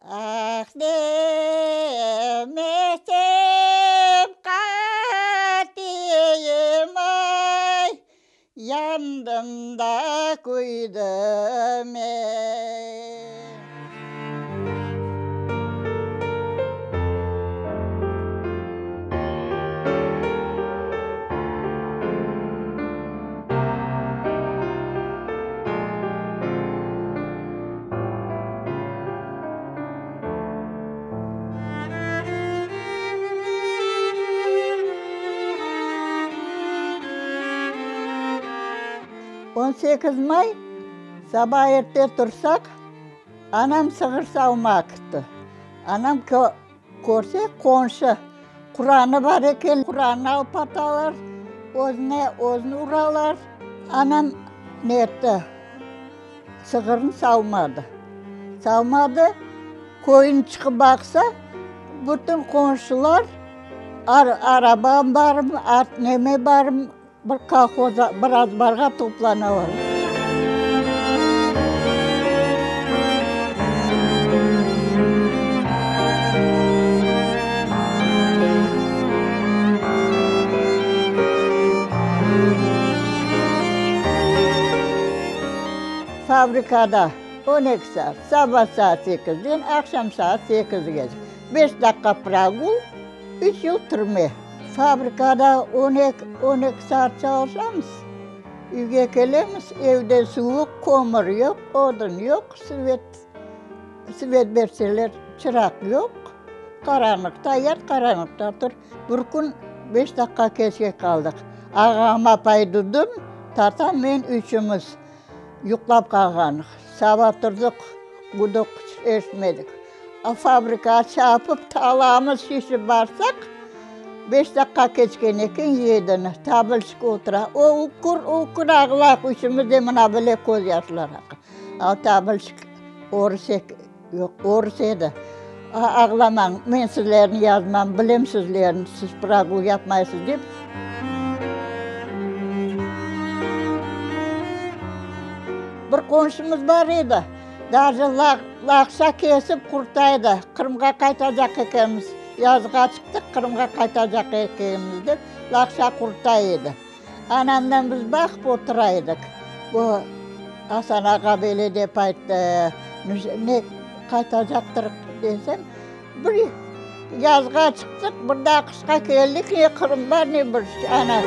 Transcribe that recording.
Ah demesem qartiyim ay, Yandım da küydim ey. 18 may, saba erte tursaq, anam sığır savmağa kitti. Anam körse, qonşı, Quranı bar eken, Quranı alıp atalar, özüne, özüni uralar. Anam ne etti? Sığırnı savmadı. Savmadı, köyün çıqıp baqsa, bütün qonşular, araba barmı, at neme barmı, bir kolhoz, bir azbarğa toplanalar. Fabrikada 12 saat, saba saat sekizden aqşam saat sekizgece. Beş daqqa progul, üç yıl türme. Fabrikada on eki, on eki saat çalışamız, üyge kelemiz, evde suvuq, kömür yoq, odun yoq, svet, svet berseler, çıraq yoq, qaranlıqta yat, qaranlıqta tur. Bir kün beş daqqa keçke qaldıq. Ağam, apay Dudum, tatam, men üçümiz yuqlap qalğanıq. Saba turdıq, gudok eşitmedik. Fabrikağa çapıp, talamız şişip barsaq, beş daqqa keçken eken, yedini. Tabelşik otura. O ükür, ükür ağlaq, üçümiz de mına böyle közyaşlar aqa. A tabelşik orus Yoq, orus edi. Ağlamañ, men sizlerni yazmam, bilem sizlerni, siz progul yapmaysız, dep. Bir qonşumız bar edi, daje laqça kesip qurtaydı, Qırımğa qaytacaq ekenmiz, yazğa çıqtıq, Qırımğa qaytacaq ekenmiz, dep, laqça qurtay edi. Anamnen biz baqıp otura edik. Bu Asan ağa böyle dep ayttı, ne qaytacaqtır desem, bir yazğa çıqtıq, bir daa qışqa keldik, ne Qırım bar, ne bir şey. Ana.